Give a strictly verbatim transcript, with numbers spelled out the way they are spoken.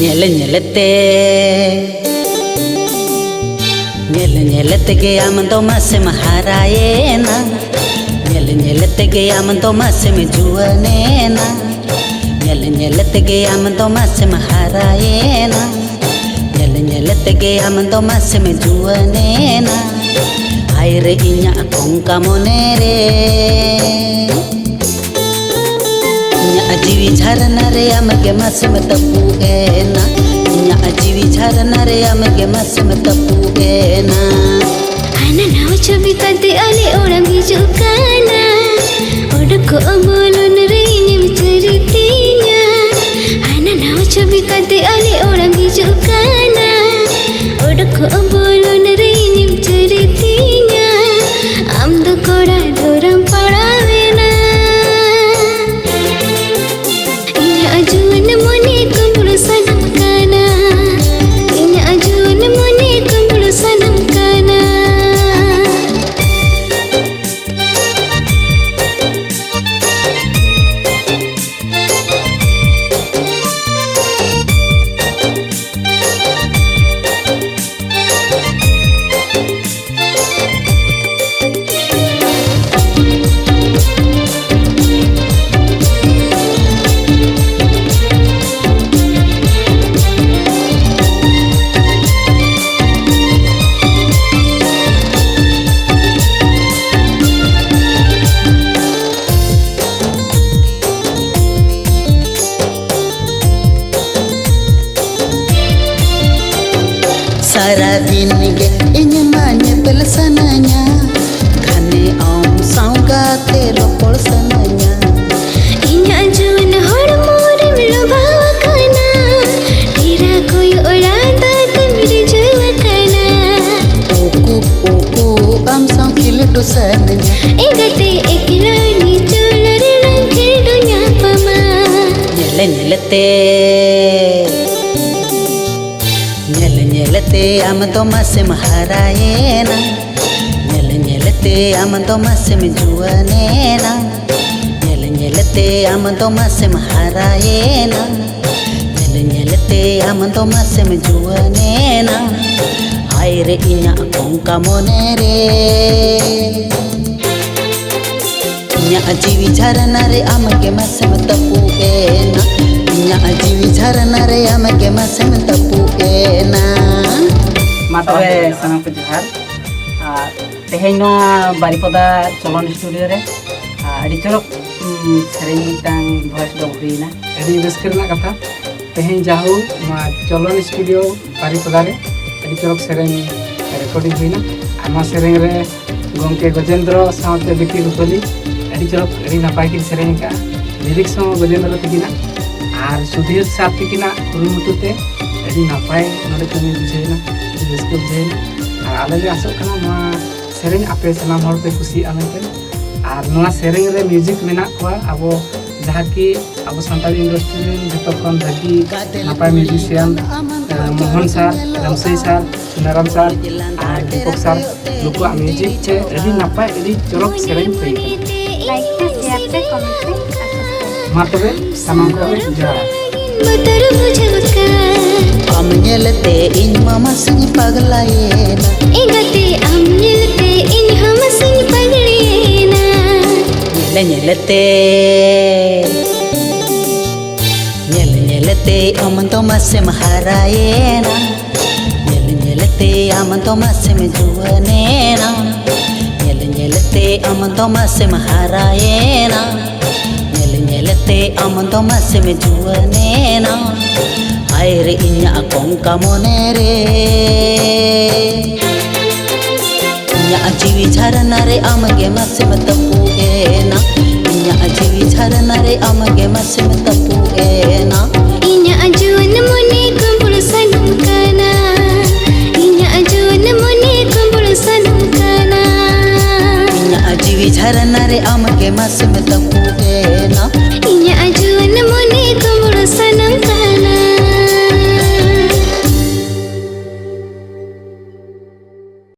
ᱧᱮᱞ ᱧᱮᱞ ᱛᱮ, ᱧᱮᱞ ᱧᱮᱞ ᱛᱮᱜᱮ ᱟᱢ ᱫᱚ ᱢᱟᱥᱮᱢ ᱦᱟᱨᱟᱭᱮᱱᱟ᱾ ᱧᱮᱞ ᱧᱮᱞ ᱛᱮᱜᱮ ᱟᱢ ᱫᱚ ᱢᱟᱥᱮᱢ ᱡᱩᱣᱟᱹᱱᱮᱱᱟ᱾ ᱧᱮᱞ ᱧᱮᱞ ᱛᱮᱜᱮ ᱟᱢ ᱫᱚ ᱢᱟᱥᱮᱢ ᱦᱟᱨᱟᱭᱮᱱᱟ᱾ ᱧᱮᱞ ᱧᱮᱞ ᱛᱮᱜᱮ ᱟᱢ ᱫᱚ ᱢᱟᱥᱮᱢ ᱡᱩᱣᱟᱹᱱᱮᱱᱟ᱾ ᱦᱟᱭ ᱨᱮ ᱤᱧᱟᱜ ᱠᱚᱝᱠᱟ ᱢᱚᱱᱮ ᱨᱮ, ᱤᱧᱟᱜ ᱡᱤᱣᱤ ᱡᱷᱟᱨᱱᱟ ᱨᱮ ᱟᱢ ᱜᱮ ᱢᱟᱥᱮᱢ ᱛᱟᱹᱯᱩᱜ ᱮᱱᱟ᱾ ᱤᱧᱟᱜ ᱡᱤᱣᱤ ᱡᱷᱟᱨᱱᱟ ᱨᱮ ᱟᱢ ᱜᱮ ᱢᱟᱥᱮᱢ ᱛᱟᱹᱯᱩᱜ ᱮᱱᱟ᱾ ᱦᱟᱱᱟ ᱱᱟᱣᱟ ᱪᱷᱚᱵᱤ ᱠᱟᱛᱮ ᱟᱞᱮ ᱚᱲᱟᱜ ᱦᱤᱡᱩᱜ ᱠᱟᱱᱟ᱾ ᱚᱰᱚᱠᱚᱜ ᱵᱚᱞᱚᱱ ᱨᱮ ᱤᱧᱮᱢ ᱪᱟᱹᱨᱤ ᱛᱤᱧᱟ᱾ ᱦᱟᱱᱟ ᱱᱟᱣᱟ ᱪᱷᱚᱵᱤ ᱠᱟᱛᱮ ᱟᱞᱮ ᱚᱲᱟᱜ ᱦᱤᱡᱩᱜ ᱠᱟᱱᱟ᱾ ᱚᱰᱚᱠᱚᱜ ᱵᱚᱞᱚᱱ ᱨᱮ ᱤᱧᱮᱢ ᱪᱟᱹᱨᱤ ᱛᱤᱧᱟ᱾ ᱟᱢ ᱫᱚ ᱠᱚᱲᱟ ᱫᱚᱨᱟᱢ ᱯᱟᱲᱟᱣᱮᱱᱟ᱾ ᱤᱧᱟᱜ ᱡᱩᱣᱟᱹᱱ ᱢᱚᱱᱮ ᱠᱩᱢᱵᱽᱲᱩ ᱥᱟᱱᱟᱢ ᱠᱟᱱᱟ᱾ ᱤᱧᱟᱜ ᱡᱩᱣᱟᱹᱱ ᱢᱚᱱᱮ ᱠᱩᱢᱵᱽᱲᱩ ᱥᱟᱱᱟᱢ ᱠᱟᱱᱟ᱾ ᱥᱟᱨᱟ ᱫᱤᱱ ᱜᱮ ᱤᱧ ᱢᱟ ᱧᱮᱯᱮᱞ ᱥᱟᱱᱟᱧᱟ, ᱜᱷᱟᱱᱮ ᱟᱢ ᱥᱟᱶ ᱜᱟᱛᱮ ᱨᱚᱯᱚᱲ ᱥᱟᱱᱟᱧᱟ᱾ ᱤᱧᱟᱜ ᱡᱩᱣᱟᱹᱱ ᱦᱚᱲᱢᱚ ᱨᱮᱢ ᱞᱚᱵᱷᱟᱣ ᱟᱠᱟᱱᱟ, ᱰᱮᱨᱟ ᱠᱚᱭᱚᱜ ᱚᱲᱟᱜ ᱫᱟᱜ ᱛᱮᱢ ᱨᱤᱡᱷᱟᱹᱣ ᱟᱠᱟᱱᱟ᱾ ᱩᱠᱩ ᱩᱠᱩ ᱟᱢ ᱥᱟᱶ ᱠᱷᱮᱞᱳᱰ ᱥᱟᱱᱟᱧᱟ᱾ ᱮ ᱜᱟᱛᱮ ᱮᱠᱞᱟ ᱱᱤᱪᱚᱞ ᱨᱮᱞᱟᱝ ᱠᱷᱮᱞᱳᱰ ᱧᱟᱯᱟᱢᱟ᱾ ᱧᱮᱞ ᱧᱮᱞ ᱛᱮ, ᱧᱮᱞ ᱧᱮᱞ ᱛᱮ ᱟᱢ ᱫᱚ ᱢᱟᱥᱮᱢ ᱦᱟᱨᱟᱭᱮᱱᱟ᱾ ᱧᱮᱞ ᱧᱮᱞ ᱛᱮ ᱟᱢ ᱫᱚ ᱢᱟᱥᱮᱢ ᱡᱩᱣᱟᱹᱱᱮᱱᱟ᱾ ᱧᱮᱞ ᱧᱮᱞ ᱛᱮ ᱟᱢ ᱫᱚ ᱢᱟᱥᱮᱢ ᱦᱟᱨᱟᱭᱮᱱᱟ᱾ ᱧᱮᱞ ᱧᱮᱞ ᱛᱮ ᱟᱢ ᱫᱚ ᱢᱟᱥᱮᱢ ᱡᱩᱣᱟᱹᱱᱮᱱᱟ, ᱦᱟᱭ ᱨᱮ ᱤᱧᱟᱹᱜ ᱠᱚᱝᱠᱟ ᱢᱚᱱᱮ ᱨᱮ᱾ ᱤᱧᱟᱹᱜ ᱡᱤᱣᱤ ᱡᱷᱟᱨᱱᱟ ᱨᱮ ᱟᱢ ᱜᱮ ᱢᱟᱥᱮᱢ ᱛᱟᱹᱯᱩᱜ ᱮᱱᱟ, ᱤᱧᱟᱹᱜ ᱡᱤᱣᱤ ᱡᱷᱟᱨᱱᱟ ᱨᱮ ᱟᱢ ᱜᱮ ᱢᱟᱥᱮᱢ ᱛᱟᱹᱯᱩᱜ ᱮᱱᱟ᱾ ᱢᱟ ᱛᱚᱵᱮ ᱥᱟᱱᱟᱢ ᱠᱚ ᱡᱚᱦᱟᱨ᱾ ᱟᱨ ᱛᱮᱦᱮᱧ ᱱᱚᱣᱟ ᱵᱟᱨᱤᱯᱚᱫᱟ ᱪᱚᱞᱚᱱ ᱥᱴᱩᱰᱤᱭᱳ ᱨᱮ, ᱟᱨ ᱟᱹᱰᱤ ᱪᱚᱨᱚᱠ, ᱩᱸ, ᱥᱮᱨᱮᱧ ᱢᱤᱫᱴᱟᱝ ᱵᱷᱚᱭᱮᱥ ᱫᱚ ᱦᱩᱭᱱᱟ᱾ ᱟᱹᱰᱤ ᱨᱟᱹᱥᱠᱟᱹ ᱨᱮᱱᱟᱜ ᱠᱟᱛᱷᱟ, ᱛᱮᱦᱮᱧ ᱡᱟᱦᱳ ᱱᱚᱣᱟ ᱪᱚᱞᱚᱱ ᱥᱴᱩᱰᱤᱭᱳ ᱵᱟᱨᱤᱯᱚᱫᱟ ᱨᱮ ᱟᱹᱰᱤ ᱪᱚᱨᱚᱠ ᱥᱮᱨᱮᱧ ᱨᱮᱠᱚᱨᱰᱤᱝ ᱦᱩᱭᱱᱟ᱾ ᱟᱨ ᱱᱚᱣᱟ ᱥᱮᱨᱮᱧ ᱨᱮ ᱜᱚᱢᱠᱮ ᱜᱚᱡᱮᱱᱫᱨᱚ ᱥᱟᱶᱛᱮ ᱵᱤᱴᱤ ᱨᱩᱯᱟᱹᱞᱤ ᱟᱹᱰᱤ ᱪᱚᱨᱚᱠ, ᱟᱹᱰᱤ ᱱᱟᱯᱟᱭ ᱠᱤᱱ ᱥᱮᱨᱮᱧ ᱟᱠᱟᱫᱼᱟ᱾ ᱞᱤᱨᱤᱠᱥ ᱦᱚᱸ ᱜᱚᱡᱮᱱᱫᱨᱚ ᱛᱟᱹᱠᱤᱱᱟᱜ, ᱟᱨ ᱥᱩᱫᱷᱤᱨ ᱥᱟᱨ ᱛᱟᱹᱠᱤᱱᱟᱜ ᱠᱩᱨᱩᱢᱩᱴᱩ ᱛᱮ ᱟᱹᱰᱤ ᱱᱟᱯᱟᱭ ᱱᱚᱰᱮ ᱠᱟᱹᱢᱤ ᱵᱩᱡᱷᱟᱹᱣᱮᱱᱟ, ᱟᱹᱰᱤ ᱨᱟᱹᱥᱠᱟᱹ ᱵᱩᱡᱷᱟᱹᱣᱮᱱᱟ᱾ ᱟᱨ ᱟᱞᱮ ᱞᱮ ᱟᱥᱚᱜ ᱠᱟᱱᱟ ᱱᱚᱣᱟ ᱥᱮᱨᱮᱧ ᱟᱯᱮ ᱥᱟᱱᱟᱢ ᱦᱚᱲ ᱯᱮ ᱠᱩᱥᱤᱭᱟᱜᱼᱟ ᱢᱮᱱᱛᱮ᱾ ᱟᱨ ᱱᱚᱣᱟ ᱥᱮᱨᱮᱧ ᱨᱮ ᱢᱤᱣᱡᱤᱠ ᱢᱮᱱᱟᱜ ᱠᱚᱣᱟ ᱟᱵᱚ ᱡᱟᱦᱟᱸ ᱠᱤ ᱟᱵᱚ ᱥᱟᱱᱛᱟᱲ ᱤᱱᱰᱟᱥᱴᱨᱤ ᱨᱮᱱ ᱡᱚᱛᱚ ᱠᱷᱚᱱ ᱵᱷᱟᱹᱜᱤ ᱱᱟᱯᱟᱭ ᱢᱤᱣᱡᱤᱥᱤᱭᱟᱱ, ᱟᱸ, ᱢᱳᱦᱚᱱ ᱥᱟᱨ, ᱨᱟᱢᱥᱟᱹᱭ ᱥᱟᱨ, ᱥᱩᱱᱟᱨᱟᱢ ᱥᱟᱨ ᱟᱨ ᱫᱤᱯᱚᱠ ᱥᱟᱨ, ᱱᱩᱠᱩᱣᱟᱜ ᱢᱤᱣᱡᱤᱠ ᱛᱮ ᱟᱹᱰᱤ ᱱᱟᱯᱟᱭ, ᱟᱹᱰᱤ ᱪᱚᱨᱚᱠ ᱥᱮᱨᱮᱧ ᱦᱩᱭ ᱟᱠᱟᱱᱟ᱾ ᱞᱟᱭᱤᱠ ᱯᱮ, ᱥᱮᱭᱟᱨ ᱯᱮ, ᱠᱚᱢᱮᱱᱴ ᱯᱮ ᱟᱨ ᱥᱟᱵᱥᱠᱨᱟᱭᱤᱵ᱾ ᱢᱟ ᱛᱚᱵᱮ ᱥᱟᱱᱟᱢ ᱠᱚ ᱡᱚᱦᱟᱨ᱾ ᱵᱚᱛᱚᱨ ᱵᱩᱡᱷᱟᱹᱣ ᱠᱟᱱ᱾ ᱟᱢ ᱧᱮᱞᱛᱮ ᱤᱧ ᱢᱟᱢᱟ ᱥᱤᱧ ᱯᱟᱜᱽᱞᱟᱭᱮᱱᱟ᱾ ᱮᱸᱜᱟᱛᱮ ᱟᱢ ᱧᱮᱞᱛᱮ ᱤᱧ ᱦᱚᱸ ᱢᱟᱥᱤᱧ ᱯᱟᱜᱽᱞᱤᱭᱮᱱᱟ᱾ ᱧᱮᱞ ᱧᱮᱞᱛᱮ, ᱧᱮᱞ ᱧᱮᱞᱛᱮ ᱟᱢ ᱫᱚ ᱢᱟᱥᱮᱢ ᱦᱟᱨᱟᱭᱮᱱᱟ᱾ ᱧᱮᱞ ᱧᱮᱞᱛᱮ ᱟᱢ ᱫᱚ ᱢᱟᱥᱮᱢ ᱡᱩᱣᱟᱹᱱᱮᱱᱟ᱾ ᱧᱮᱞ ᱧᱮᱞᱛᱮ ᱟᱢ ᱫᱚ ᱢᱟᱥᱮᱢ ᱦᱟᱨᱟᱭᱮᱱᱟ᱾ ᱧᱮᱞ ᱧᱮᱞᱛᱮ ᱟᱢ ᱫᱚ ᱢᱟᱥᱮᱢ ᱡᱩᱣᱟᱹᱱᱮᱱᱟ᱾ ᱦᱟᱭ ᱨᱮ ᱤᱧᱟᱹᱜ ᱠᱚᱝᱠᱟ ᱢᱚᱱᱮ ᱨᱮ᱾ ᱤᱧᱟᱹᱜ ᱡᱤᱣᱤ ᱡᱷᱟᱨᱱᱟ ᱨᱮ ᱟᱢ ᱜᱮ ᱢᱟᱥᱮᱢ ᱛᱟᱹᱯᱩᱜ ᱮᱱᱟ᱾ ᱤᱧᱟᱹᱜ ᱡᱤᱣᱤ ᱡᱷᱟᱨᱱᱟ ᱨᱮ ᱟᱢ ᱜᱮ ᱢᱟᱥᱮᱢ ᱛᱟᱹᱯᱩᱜ ᱮᱱᱟ᱾ ᱤᱧᱟᱹᱜ ᱡᱩᱣᱟᱹᱱ ᱢᱚᱱᱮ ᱠᱩᱢᱵᱽᱲᱩ ᱥᱟᱱᱟᱢ ᱠᱟᱱᱟ᱾ ᱤᱧᱟᱹᱜ ᱡᱩᱣᱟᱹᱱ ᱢᱚᱱᱮ ᱠᱩᱢᱵᱽᱲᱩ ᱥᱟᱱᱟᱢ ᱠᱟᱱᱟ᱾ ᱤᱧᱟᱹᱜ ᱡᱤᱣᱤ ᱡᱷᱟᱨᱱᱟ ᱨᱮ ᱟᱢ ᱜᱮ ᱢᱟᱥᱮᱢ ᱛᱟᱹᱯᱩᱜ ᱮᱱᱟ᱾